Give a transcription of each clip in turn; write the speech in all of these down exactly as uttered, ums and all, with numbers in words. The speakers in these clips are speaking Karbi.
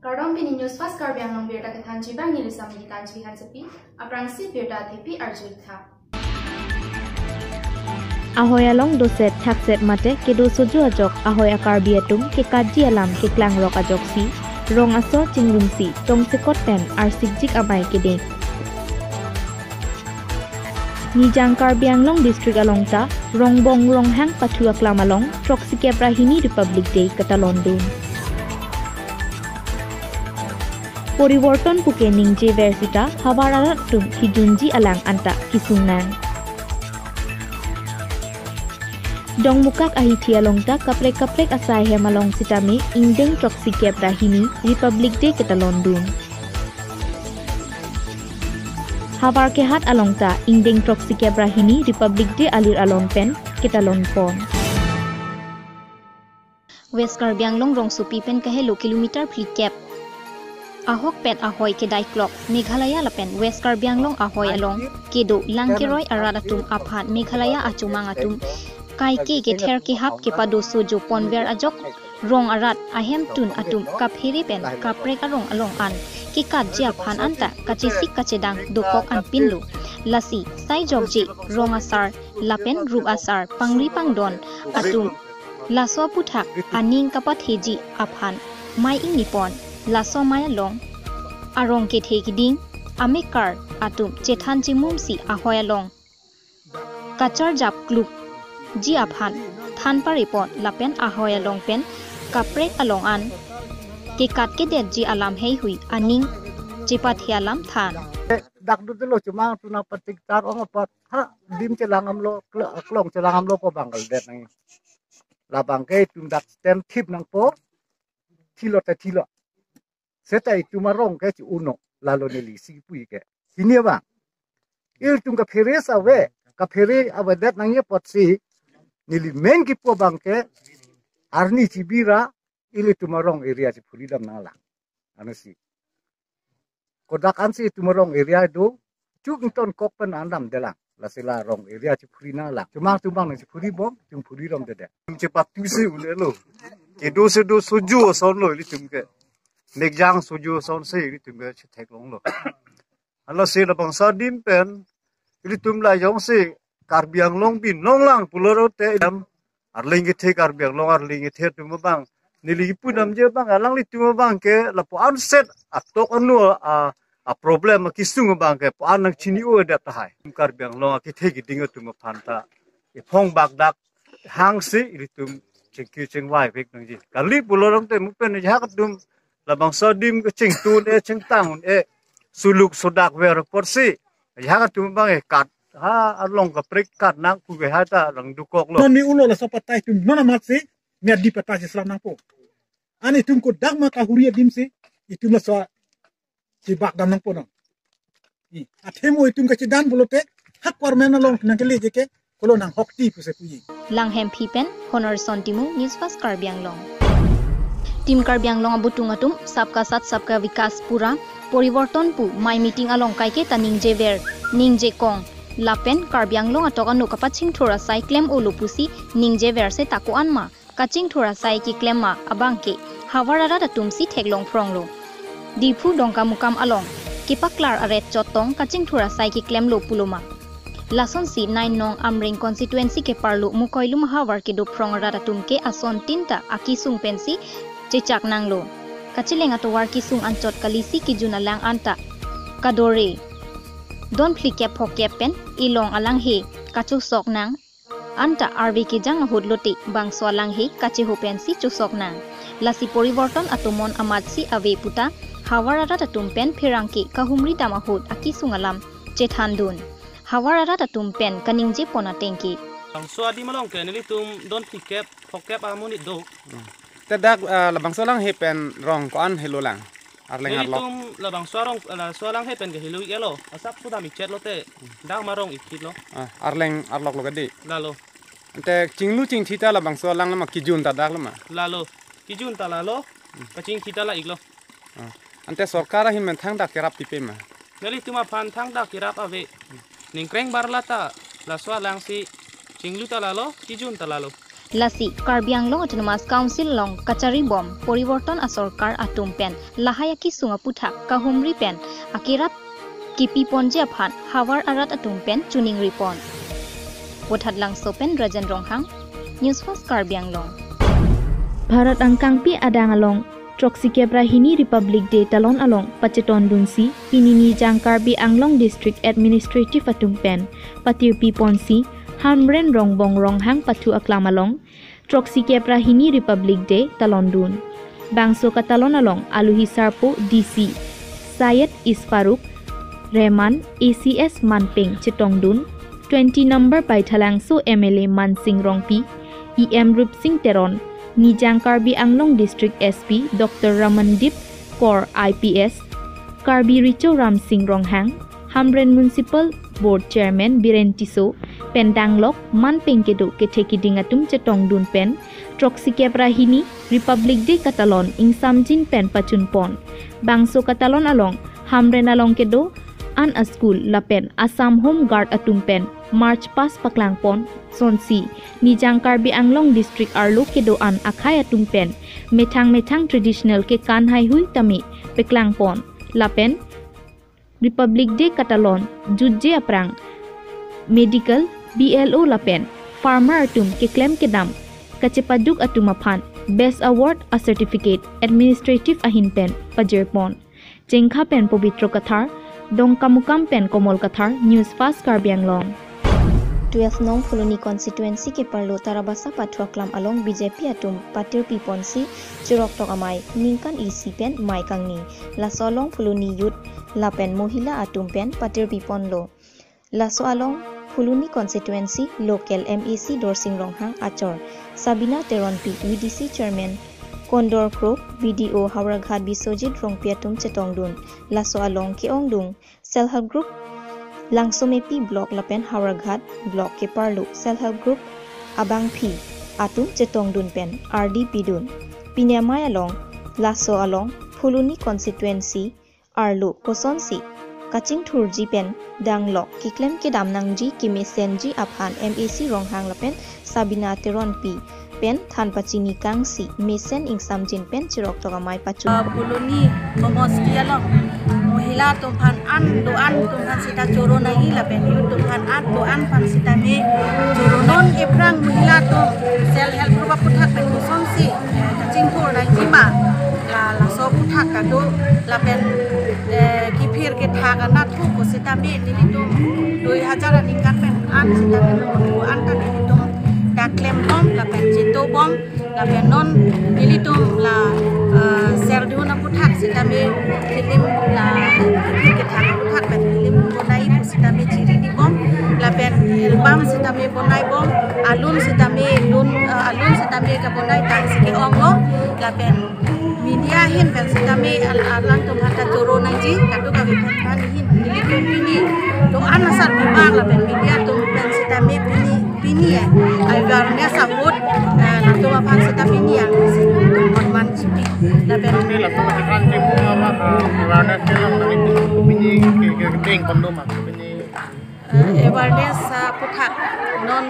Kardom, pini News Fast Karbi Anglong birta kethanji abang neli Samini Tanji Hansepi, aphrangsi birta thepi arju-ik tha. Ahoi along doset thakset mate kedo sojo ajok ahoi a-Karbi atum kekatji alam keklangrok ajoksi rong asor chingrumsi tongsekot pen arsikjik amei keding. Nijang Karbi Anglong District along ta Rongbong Ronghang pathu aklam along throksikep ra hini Republic Day ketalondun. Poriborton puke ningjever sita havar arat atum kijunji alang anta kesung nang. Dongmukak ahithi along ta kaprek kaprek asai hem along sitame ingdeng throksikep ra hini Republic Day ketalondun. Havar kehat along ta ingdeng throksikep ra hini Republic Day alir alon pen ketalonpon. West Karbi Anglong rongsopi pen kahelo kilometer phlikep ahokpet ahoi kedaiklok Meghalaya lapen West Karbi Anglong ahoi along kedo lang keroi arat atum aphan Meghalaya achomang atum kaike kether kehap kepado sojo ponver ajok rong arat ahemtun atum kaphere pen kaprek arong along an kekatji aphan anta kachesik kachedang dokok anpinlo. Lasi sai jokji rong asar lapen rup asar pangri pangdon atum laso aphuthak aning kapatheji aphan mei ingnipon. Laso mei along arong kethe keding amekar atum chethan chimumsi ahoi along kacharjap klukji aphan than parepon lapen ahoi along pen kaprek along an kekat kedetji alam heihui aning chepathe alam than. Dak dut lo chomang atum nangpatik tar ong apot ha dim chelang amlo kl-, klong chelang amlo ko bang kaldet nang. Labang ke itum dak stand thip nangpo, thilo te thilo. Seta itum arong ke chi-uno lalo neli si pui ke. Hini abang. Ilitum kaphere ave, kaphere avedet nangji apotsi neli main kipu abang ke arni chibi ra ilitum arong area chiphuri dam nanglang. Ansi. Kodak ansi itum arong area do, chuk ingtonkok pen an damdelang. Lasi la rong area chiphuri nanglang. Chomang chomang nang chiphuri bom, chungphuri romdedet. Chepatu si un-elo. Kedo se do sojo ason lo ilitum ke. Mekjang sojo ason si ilitum ke chetheklonglo. Anlo si labangso adim pen ilitum la jongsi Karbi Anglong binong lang pulo te ilam arleng kethe Karbi Anglong arleng kethe atum abang neli kipu damji abang alanglitum abang ke lapu-an set atok anu a, a problem akesung abang ke pu-an nangchini-odet tahai. Karbi Anglong akethe keding atum aphan ta iphong bak dak hangsi ilitum chingki chingvai vek nangji. Kali pulo rong te mupen ajahak atum labangso adim kechingtun e chingtang un-e suluk sodak ver apotsi ajahak atum abang e kat ha along kaprek kat nang pu ke ha ta lang dokoklo. Non ni ulo laso patai atum non amatsi miadi patai si selam nangpo. Ani itum kodak ma kahuri adim si itum laso chibak dam nangpo nang. I, athemo itum kachidan pulote hak kormen along nangkele jeke kolo nanghokti pusi puji. Langhemphi pen Honor Son Timung, News Fast Karbi Anglong. Team Karbi Anglong abutung atum Sabka Saath Sabka Vikas pura Poriborton pu mei meeting along kaike ta ningjever, ningjekong lapen Karbi Anglong atok ano kapachingthur asai klem-olo pusi ningjever seta ko-an ma kachingthur asai keklem ma abang ke havar arat atum si theklong phronglo. Diphu Dongkamukam along kepaklar aret chotong kachingthur asai keklemlo pulo ma. Lasonsi Nainong Amreng constituency keparlo Mukoilum ahavar kedo phrong arat atum ke ason tin ta akesung pensi chechak nanglo. Kacheleng atovar kesung anchot kalisi kejun alang anta kadore don phlikep phokep pen ilong alanghe kachosok nang. Anta arve kejang ahut lote bangso alanghe kacheho pensi chosok nang. Lasi Poriborton atomon amatsi ave puta havar arat atum pen pherangke kahumri dam ahut akesung alam chethandun. Havar arat atum pen kaningjepon atengke. Bangso adim along ke nelitum don phlikep phokep amonit do. Te dak, ah, labangso alanghe pen rong ko-an helo lang? Arleng arlok. Nelitum labangso arong, laso alanghe pen ke helo iklo. Asap pudam ichet lote. Dak ma rong ikit lo. Ah, arleng arlok lo kadi. Lalo. Ante chinglu chingthi ta labangso alang lama kijun ta dak lama. Lalo. Kijun ta lalo. Kachingthi ta la iklo. Ah. Ante sorkar ahin pen thangta kerap tipe ma? Nelitum aphan thangta kerap ave. Ningkreng barla ta Laso alangsi chinglu ta lalo, kijun ta lalo. Lasi Karbi Anglong Autonomous Council along kacharibom poriborton asorkar atum pen lahai akisung aputhak kahumri pen akerap kipi ponji aphan havar arat atum pen choningri pon. Vothatlangso pen Rajan Ronghang, News Fast Karbi Anglong. Bharat angkangpi adang along throksi kep ra hini Republic Day talon along pachetondunsi pini Nijang Karbi Anglong District Administrative atum pen patirpi ponsi Hamren Rongbong Ronghang pathu aklam along throksi kep ra hini Republic Day talondun. Bangso katalon along aluhi sarpo D C Syed Isfaruk Rehman, A C S Manpeng chetongdun, twenty number Baithalangso M L A Mansing Rongpi, E M Rupsing Teron, Nijang Karbi Anglong District S P Doctor Ramandeep Kaur I P S, Karbi Recho Ramsing Ronghang, Hamren Municipal Board Chairman Biren Tisso pen danglok Manpeng kedo kethe kiding atum chetongdun pen throksi kep ra hini Republic Day katalon ingsamjin pen pachun pon. Bangso katalon along Hamren along kedo an a-school lapen Assam Home Guard atum pen march past paklang pon sonsi Nijang Karbi Anglong District arlo kedo an akhei atum pen methang methang traditional kekan haihui tame paklang pon lapen Republic Day katalon jutje aphrang medical, B L O lapen farmer atum keklem kedam kachepaduk atum aphan Best Award a-certificate administrative ahin pen pajir pon. Chengkha pen Pobitro Kathar, Dongkamukam pen Komol Kathar, News Fast Karbi Anglong. Twelve nong Phuloni constituency keparlo Tarabasa pathu aklam along B J P atum patirpi ponsi chiroktok amei ningkan isi pen mei kangni. Laso along Phuloni youth lapen mohila atum pen patirpi ponlo. Laso along Phuloni constituency local M A C Dorsing Ronghang achor Sabina Teronpi, V D C chairman Kondor Kro, B D O Howraghat Biswajit Rongpi atum chetongdun. Laso along ke-ongdung Self Help Group Langsomepi Block lapen Howraghat Block keparlo Self Help Group abangphi atum chetongdun pen ardi pidun. Pini amei along laso along Phuloni constituency arlo kosonsi kachingthurji pen danglok keklem kedam nangji kemesenji aphan M A C Ronghang lapen Sabina Teronpi pen than pachini kangsi mesen ingsamjin pen chiroktok amei pachun. Ah, Phuloni Momosti along mohila atum aphan an do-an atum aphan sita choro nangji lapen youth atum aphan an do-an aphan sitame choro non. Ephrang mohila atum Self Help Group aputhak pen kosonsi, eh, kachingthur nangji ma, la laso aputhak kado lapen, eh, kiphir kethak anatthu ko sitame nelitum dui hajar aningkan pen an sitame ko an ta nelitum dak klem bom lapen cheto bom lapen non nelitum la, eh, serdun aputhak sitame kilim la kiphir kethak aputhak pen kilim bonai pu sitame chiri di bom lapen album sitame bonai bom, alun sitame lun, eh, alun sitame kabonai tangsi ke-ong lo lapen media ahin pen sitame al-, alangtum aphan ta choro nangji, kadokave aphan ahin nelitum pini do-an asar bibak lapen media atum pen sitame pini, pini, eh, awareness ahut, eh, latum aphan sita pini yang si latum aphan man chipi lapen. Oke, latum aphan chipi, ah, awareness ke lang nangji, pini ke, ke, kedeng pon do ma, pini. Eh, awareness, ah, aputhak non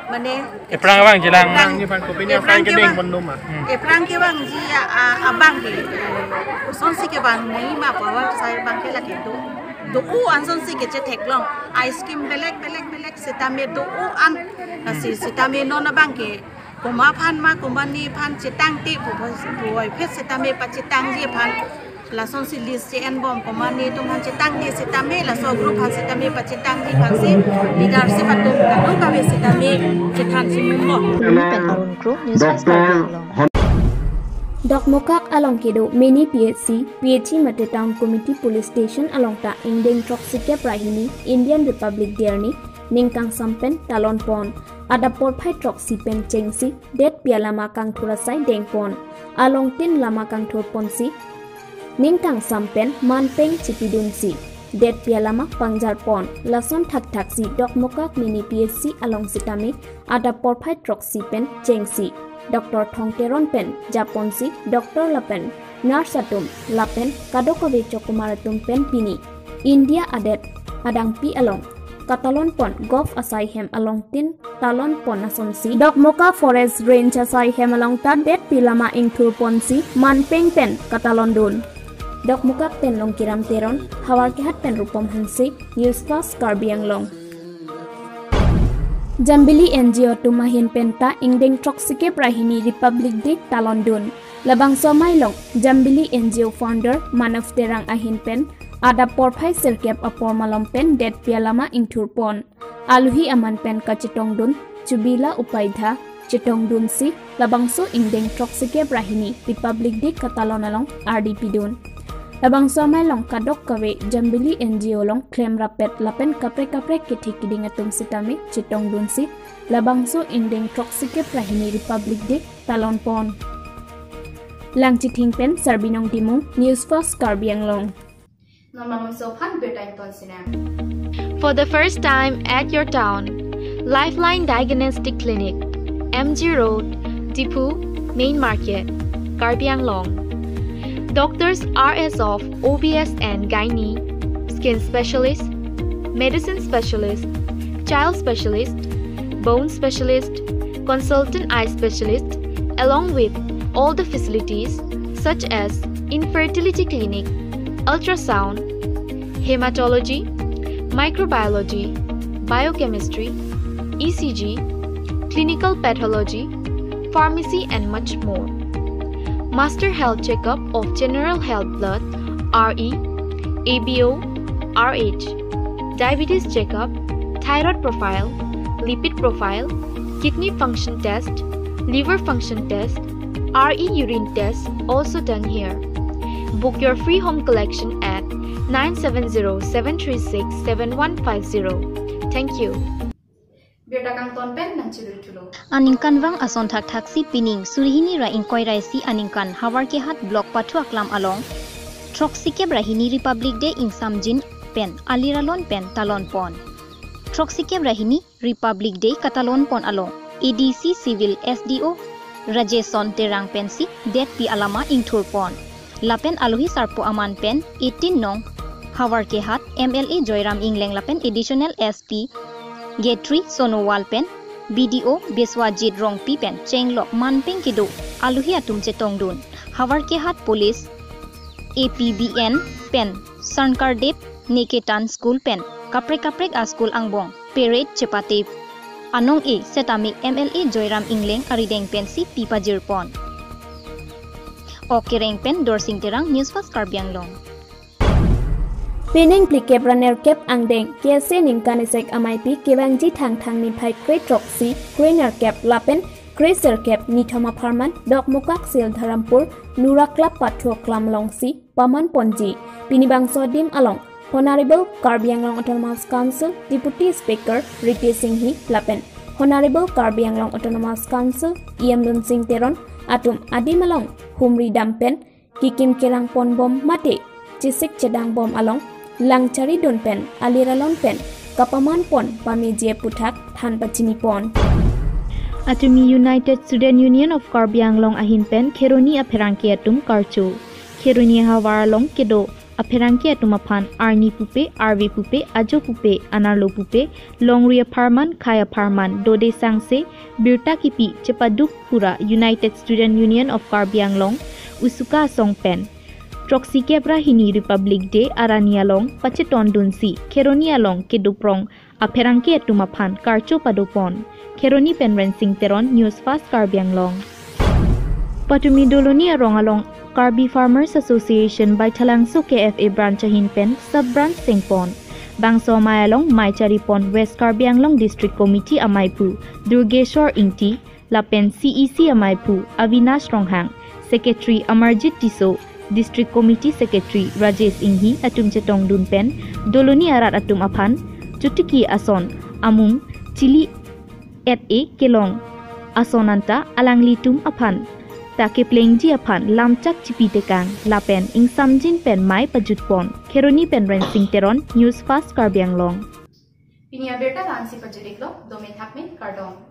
mane Ephrang abang jilang. Ephrang, ephrang, kopini ephrang aphrang kedeng kevang. Pon do ma. Hmm. Ephrang kevangji a, a, abang ke, eh, kosonsi kevang nangji ma pu abang sai abang ke lake do. Do-o an sonsi kechetheklong. Ice cream belek, belek, belek sitame do-o an. Lasi sitame non abang ke komat aphan ma, komat ni aphan chetangte pu, pu, pu, phet sitame pachetangji aphan. Lasonsi list che-en bom, komat ni atum aphan chetangte sitame, laso group aphan sitame pachetangji aphansi leadership atum kadokave sitame chethan si mumbo. Pen Arun Kro, News Fast Karbi Anglong. Dokmoka along kedo mini P H C, P H C mate Town Committee Police Station along ta ingdeng throksi kep ra hini Indian Republic Day arni ning kangsam pen talon pon. Adap porphai throksi pen chengsi detpi alama kangthur asai dengpon. Alongtin lama kangthur ponsi ning kangsam pen manpeng chipidunsi detpi alama pangjar pon. Lason thakthak si Dokmoka mini P H C along sitame adap porphai throksi pen chengsi Doctor Thong Teron pen japonsi doctor lapen nurse atum lapen kadokave chokomar atum pen pini India adet adangpi along katalon pon, Gov asai hem along tin talon pon asonsi Dokmoka Forest Range asai hem along ta detpi alama ingthur ponsi manpeng pen katalon dun. Dokmoka pen Longkiram Teron, Howraghat pen Rupom Hanse, News Fast Karbi Anglong. Jambili N G O atum ahin pen ta ingdeng throksi kep ra hini Republic Day talon dun. Labangso amei along Jambili N G O founder Manav Terang ahin pen adap porphai sirkep apor malom pen detpi alama ingthur pon. Aluhi aman pen kachetong dun Chubila Upaidha chetong dunsi labangso ingdeng throksi kep ra hini Republic Day katalon along ardi pidun. Labangso amei along kadokave Jambili N G O along klemrappet lapen kaprek kaprek kethe kiding atum sitame chetong dunsi labangso ingdeng throksi kep ra hini Republic Day talon pon. Langchithing pen Sarbinong Timung, News Fast Karbi Anglong. Non malomso aphan birta ington sinang. For the first time at your town, Lifeline Diagnostic Clinic, M G Road, Diphu, Main Market, Karbi Anglong. Doctors are as of O B S and Gynae, Skin Specialist, Medicine Specialist, Child Specialist, Bone Specialist, Consultant Eye Specialist, along with all the facilities such as Infertility Clinic, Ultrasound, Hematology, Microbiology, Biochemistry, E C G, Clinical Pathology, Pharmacy and much more. Master Health Checkup of General Health Blood, R E, A B O, R H, Diabetes Checkup, Thyroid Profile, Lipid Profile, Kidney Function Test, Liver Function Test, R E Urine Test also done here. Book your free home collection at nine seven zero seven three six seven one five zero. Thank you. Birta kangton pen nangchedui thulo. Aningkanvang ason thakthaksi pining suri hini ra ingkoi ra isi aningkan Howraghat Block Pathu Aklam along throksi kep ra hini Republic Day ingsamjin pen aliralon pen talon pon. Throksi kep ra hini Republic Day katalon pon along A D C Civil, S D O Rajeson Terang pensi detpi alama ingthur pon. Lapen aluhi sarpo aman pen eighteen nong Howraghat M L A Joyram Engleng lapen Additional S P Gayatri Sonowal pen B D O Biswajit Rongpi pen chenglok manpeng kedo aluhi atum chetong dun. Howraghat Police, A P B N pen Sankardev Niketan School pen kaprek kaprek a school angbong parade chepate anong-e setame M L A Joyram Engleng arideng pensi pi pajir pon. Ok Kereng pen Dorsing Terang, News Fast Karbi Anglong. Pining phlikep ra nerkep angdeng K S A ningkan isek ameipi kevangji Thangthang niphai kre throksi, kre nerkep lapen kre sirkep nithom apharman Dokmoka Silharampur Nura Club Pathu Aklam alongsi paman ponji. Pini bangso adim along Honorable Karbi Anglong Autonomous Council Deputy Speaker Ritesh Enghi lapen Honorable Karbi Anglong Autonomous Council E M Lunsing Teron atum adim along humri dam pen kikim kerang pon bom mate chesik chedang bom along langchari dun pen aliralon pen kapaman pon pameji aputhak than pachini pon. Atumi United Student Union of Karbi Anglong ahin pen Kheroni apherangke atum karcho. Kheroni havar along kedo apherangke atum aphan arni pupe, arve pupe, ajo pupe, anerlo pupe, longri apharman, khei apharman, dode sangse, birta kipi chepaduk pura United Student Union of Karbi Anglong, USUKA asong pen throksi kep ra hini Republic Day arani along pachetong dunsi Kheroni along kedophrong apherangke atum aphan karcho pado pon. Kheroni pen Rensing Teron, News Fast Karbi Anglong. Patumi Doloni arong along Karbi Farmers Association Baithalangso K F A branch ahin pen sub branch seng pon. Bangso amei along mei chari pon West Karbi Anglong District Committee ameiphu Durgeshwar Ingti, lapen C E C ameiphu Avinash Ronghang, Secretary Amarjit Tisso, District Committee Secretary Rajesh Enghi atum chetong dun pen Doloni arat atum aphan chotiki ason amung chili et-e kelong ason anta alanglitum aphan ta keplengji aphan lamchak chipi tekang lapen ingsamjin pen mei pajut pon. Kheroni pen Rensing Teron, News Fast Karbi Anglong. Pini abirta la-ansi pajut-iklo, dome thakme, kardom.